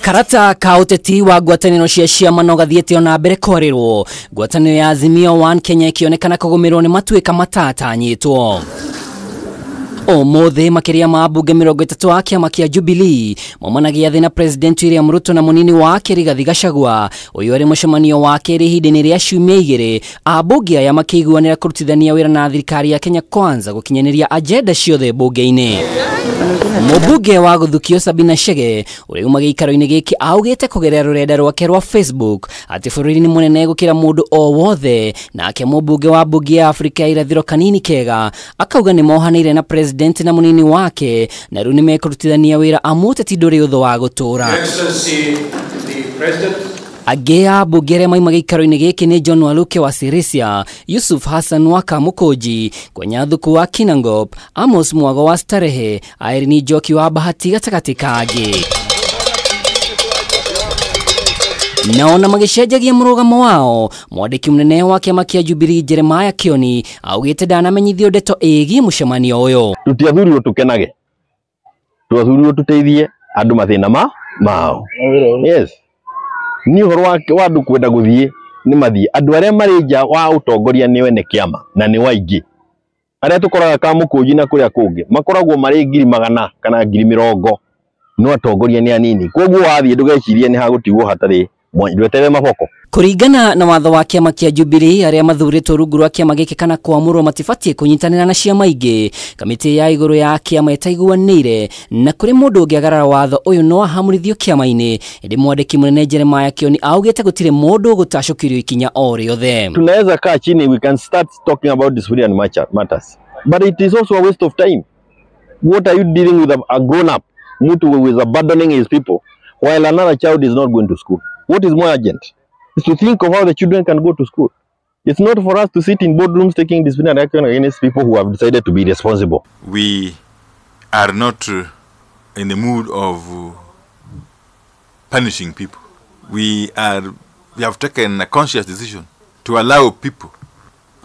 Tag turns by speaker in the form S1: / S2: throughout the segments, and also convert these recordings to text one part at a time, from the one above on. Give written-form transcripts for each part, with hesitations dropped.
S1: Karata ka ũteti wa ngwatanĩro cia ciama no gathiĩte ona mbere kwarĩrwo. Ngwatanĩro ya Azimio One Kenya ĩkĩonekana kũgũmĩrwo nĩ matuĩka matatanyĩtwo. Ũmũthĩ makĩria ma ambunge 30 a kĩama kĩa Jubilee maumana gĩathĩ na President William Ruto na mũnini wake Rigathi Gachagua. Ũyũ arĩ mũcemanio wa kerĩ ihinda-inĩ rĩa ciumia igĩrĩ, ambunge aya makĩiguanĩra kũrutithania wĩra na thirikari ya Kenya Kwanza gũkinyanĩria agenda ciothe mbunge-inĩ. Mũmbunge wa Gũthukio Sabina Chege ũrĩa uma gĩikaro-inĩ gĩkĩ augĩte kũgerera rũrenda rwake rwa Facebook atĩ bũrũri nĩ mũnene gũkĩra mũndũ o wothe. Nake mũmbunge wa mbunge ya Afrika ya Irathĩro Kanini Kega akauga nĩ mohanĩire na president na mũnini wake na rĩu nĩ mekũrutithania wĩra amu ũteti ndũrĩ ũthũ wa gũtũũra. Angĩ a ambunge arĩa mauma gĩikaro-inĩ gĩkĩ nĩ John Waluke wa Sirisia, Yusuf Hassan wa Kamukunji, Kwenya Thuku wa Kinangop, Amos Mwago wa Starehe, Irene Njoki wa Bahati gatagatĩ ka angĩ. Na ona magĩcenjagia mũrũgamo wao, mwandĩki mũnene wa kĩama kĩa Jubilee Jeremiah Kioni augĩte ndanamenyithio ndeto ĩgiĩ mũcemanio ũyũ.
S2: Tũtiathurirwo tũkenage, twathurirwo tũteithie andũ mathĩna mao. Yes. Ni ũhoro wa andũ kwenda gũthiĩ nĩ mathiĩ. Andũ arĩa marĩ nja wa ũtongoria nĩ ene kĩama na nĩ waingĩ. Arĩa tũkoraga Kamũkũnji na kũrĩa kũngĩ makoragwo marĩ 100,000 kana 20,000, no atongoria nĩ anini. Koguo wathiĩ ndũgecirie nĩ hagũtigwo hatarĩ ndweterere maboko.
S1: Kũringana na watho wa kĩama kĩa Jubilee, arĩa mathurĩtwo rungu rwa kĩama gĩkĩ kana kwamũrwo matibatiĩ kũnyitanĩra na ciama ingĩ. Kamĩtĩ ya igũrũ ya kĩama ĩtaiguanĩire na kũrĩ mũndũ ũngĩagarara watho ũyũ no ahamũrithio kĩama-inĩ. Ĩndĩ mwandĩki mũnene Jeremiah Kioni augĩte gũtirĩ mũndũ ũgũtacũkĩrio ikinya o rĩothe.
S2: Tunaweza kaa chini, we can start talking about disciplinary matters, but it is also a waste of time. What are you dealing with a grown up mtu who is abandoning his people while another child is not going to school? What is more urgent is to think of how the children can go to school. It's not for us to sit in boardrooms taking disciplinary action against people who have decided to be responsible.
S3: We are not in the mood of punishing people. We have taken a conscious decision to allow people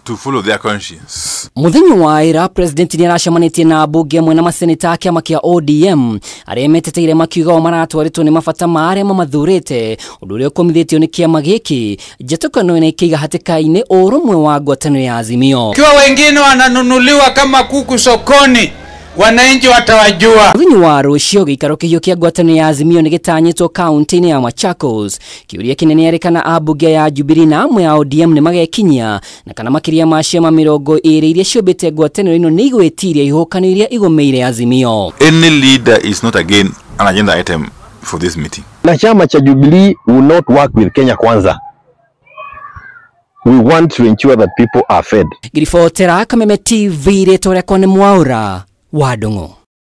S3: to follow their conscience.
S1: Mũthenya wa ira president nĩ aracemanĩtie na ambunge amwe na maseneta a kĩama kĩa ODM arĩa meteteire makiuga o maratwarĩtwo nĩ mabata ma arĩa mamathurĩte, ũndũ ũrĩa ũkomithĩtio nĩ kĩama gĩkĩ. Njatũkano ĩno ĩkĩiga hatĩka-inĩ ũrũmwe wa ngwatanĩro ya Azimio.
S4: Ikiwa wengine wananunuliwa kama kuku sokoni, wananchi watawajua.
S1: Mũthenya wa rũciũ gĩikaro kĩhiũ kĩa ngwatanĩro ya Azimio nĩ gĩtanyĩtwo kaunti-inĩ ya Machakos. Kĩũria kĩnene arĩ kana ambunge ya Jubilee na amwe ya ODM nĩ magekinyia na kana makĩria ma ciama 20 iria ciũmbĩte ngwatanĩro ĩno nĩ igwĩtiria ihuhũkanio iria igũmĩire Azimio.
S3: Any leader is not again an agenda item for this meeting.
S2: Na chama cha Jubilee will not work with Kenya Kwanza. We want to ensure that people are fed.
S1: Ngiribotera Kameme TV, rĩtwa rĩakwa nĩ Mwaura wa Ndung'u.